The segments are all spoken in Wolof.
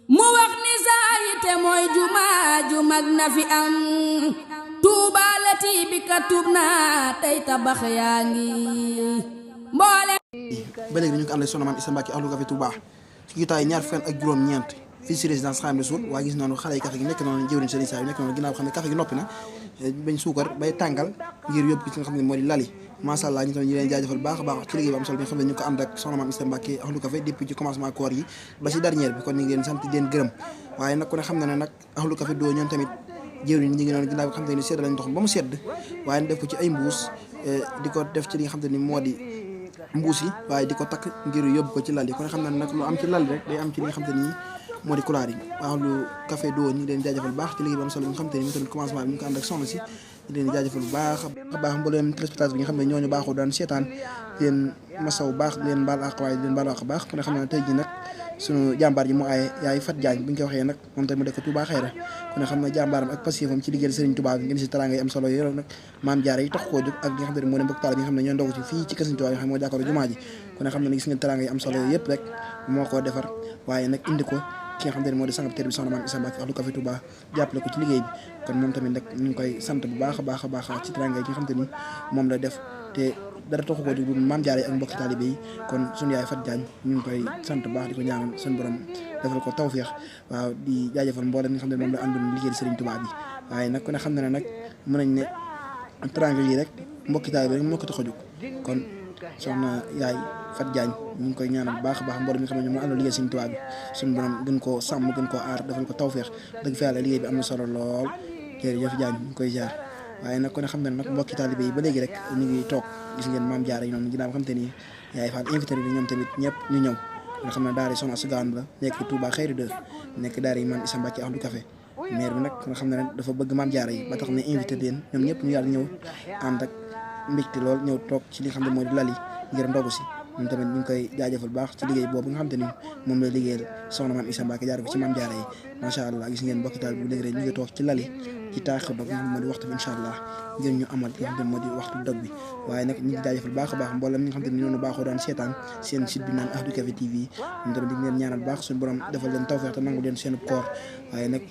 mu wax ni saayite mooy jumaa ju mag na fi am tuubaalati bi ka tuub naa tey tabax yaa ngi mboole ba léegi ñu ko ànd ak Soxna Maam Issa Mbacké Ahlu Café Touba ci gitaay ñaar fan ak juróom-ñeent fii si résidence Xaadimu Rasuul waaye gis noonu xale yi café gi nekk noonu jëwriñ Sëriñ Saa yi nekk noonu ginnaaw xam ne café gi noppi na bañ suukar bay tàngal ngir yóbbu ko ci nga xam ne moo di lali macha allah ñu tamit ñu leen jaajëfal baax a baax ci liggéey bu am solo bi nga xam ne ñu ko ànd ak Soxna Maam Issa Mbacké Ahlu Café depuis ci commencement koor yi ba ci dernière bi kon ñu ngi leen sant di leen gërëm waaye nag ku ne xam na ne nag Ahlu Café doo ñoom tamit jëwriñ ñi ngi noonu ginnaaw xam ne ni sedd lañ ndox ba mu sedd waaye def ko ci ay mbuus di ko def ci li nga xam ne ni moo di mbuus yi waaye di ko takk ngir yóbbu ko ci lal yi kon xam na nag lu am ci lal rek day am ci li nga xam te ni moo di kulaar yi Ahlu Café doo ñu ngi leen jaajëfal baax ci liggéey bu am solo bi nga xam te ni tamit commencement bi ñu ko ànd ak soxna si di leen jaajëfal bu baax a baax mbooleem téléspectateur bi nga xam ne ñooñu baaxoo daan seetaan leen masaw baax di leen baal àq waaye di leen baal àq baax kon xam ne tey ji nag suñu jàmbaar ji mu aaye yaay Fat Diagne bu ñu ko waxee nag moom tamit mu dëkk Touba Xayra kon xam ne jàmbaaram ak passifam ci liggéeyal Serigne Touba bi ngeen si teraanga yi am solo yooyu nag maam jaara yi tax koo jóg ak li nga xam ne moo ne mbokk taal bi nga xam ne ñoo ndogu ci fii ci kër Serigne Touba yi nga xam ne moo jàkkaarloo jumaa ji kon xam ne gis ngeen teraanga yi am solo yooyu yëpp rek moo ko defar waaye nag indi ko ki nga xam ne moo di sangab tër bi Soxna Maam Issa Mbacké Ahlu Café Touba jàppale ko ci liggéey bi kon moom tamit nag ñu ngi koy sant bu baax a baax a baax ci teraanga yi nga xam te ni moom la def te dara taxu ko di maam jaare ak mbokki taalibe yi kon suñu yaay Fat Diagne ñu ngi koy sant bu baax di ko ñaanal suñu borom defal ko tawféex waaw di jaajëfal mboolem nga xam ne moom la àndoon liggéey Serigne Touba bi waaye nag ku ne xam ne nag mën nañ ne teraanga yi rek mbokki taalibe rek moo ko tax a jóg kon soxna yaay Fat Diagne ñu ngi koy ñaanal bu baax a baax mboolem nga xam ne ñoom la àndoon liggéey Serigne Touba bi suñu borom gën koo sàmm gën koo aar defal ko tawféex dëgg fa yàlla liggéey bi am na solo lool jërëjëf Diagne ñu ngi koy jaar waaye nag ku ne xam ne nag mbokki taalibe yi ba léegi rek ñu ngi toog gis ngeen maam jaara yi noonu ginnaaw xam te ni yaay Fall invité bi ñoom tamit ñëpp ñu ñëw nga xam ne daara yi Soxna Astou Gawane la nekk Touba Xayra 2 nekk daara yi Maam Issa Mbacké Ahlu Café maire bi nag nga xam ne dafa bëgg maam jaara yi ba tax ne invité leen ñoom ñëpp ñu yàlla ñëw ànd ak mbégte lool ñëw toog ci li nga xam ne moo di lal yi ngir ndogu si moom tamit ñu ngi koy jaajëfal baax ci liggéey boobu nga xam te ni moom la liggéeyal Soxna Maam Issa Mbacké jaar ko ci maam jaara yi macha allah gis ngeen mbokki taal bu léegi rek ñu ngi toog ci lali ci taaxir dog nga xam ne moo di waxtu bi incha allah ngir ñu amal li nga xam ne moo di waxtu dog bi waaye nag ñu ngi jaajëfal baax a baax mboolem ñi nga xam te ne ñoo baaxoo daan seetaan seen site bi naan Ahlu Café TV ñun tamit di leen ñaanal baax suñu borom defal leen tawfeex te nangu leen seen koor waaye nag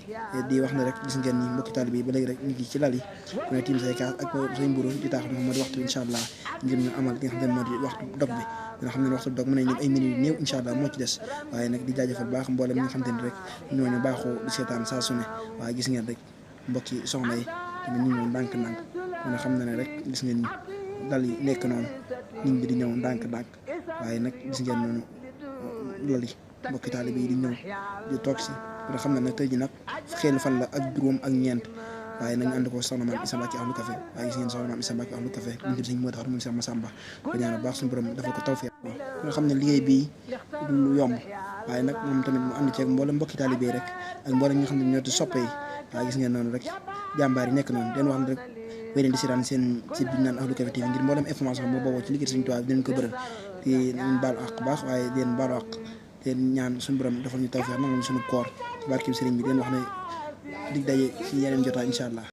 di wax ne rek gis ngeen ni mbokki taal bi ba léegi rek ñu ngi ci lal yi ku ne tiim say kaas ak say mburu di taaxir dog moo di waxtu bi incha allah ngir ñu amal li nga xam ne moo di waxtu dog bi nga xam ne waxtu dog mën nañ ñëw ay minutes yu néew incha allah moo ci des waaye nag di jaajëfal baax mboolem ñi nga xam te ne rek ñooñu baaxoo di seetaan saa su ne waaye gis ngeen rek mbokki soxna yi tamit ñu ñëw ndànk-ndànk nga xam ne rek gis ngeen ni dal yi nekk noonu nit ñi di ñëw ndànk-ndànk waaye nag gis ngeen noonu lal yi mbokki taalibe yi di ñëw di toog si nga xam ne nag tey ji nag xeelu fan la ak juróom ak ñeent waaye nañu ànd ko Soxna Maam Issa Mbacké Ahlu Café waaye gis ngeen Soxna Maam Issa Mbacké Ahlu Café ñu ngi sëñ moo tax mu Seex Masamba ko ñaanal baax suñu borom defal ko tawfeex nga xam ne liggéey bii du lu yomb waaye nag moom tamit mu ànd ceeg mboolem mbokki taalibe yi rek ak mboolem ñi nga xam ne ñoo di soppe yi waaye gis ngeen noonu rek jàmbaar yi nekk noonu den wax ne rek wéy leen di seetaan seen site bi ñu naan Ahlu Café TV ngir mboolem information moo booboo ci liggéey Sëriñ Tuubaa bi dinañ ko bëral di leen baalu àq baax waaye di leen baalu àq leen ñaan suñu borom defal ñu tawfeex nangu ñu suñu koor ci barkeem sëriñ bi den wax ne dig daje ci yeneen jotaay incha allah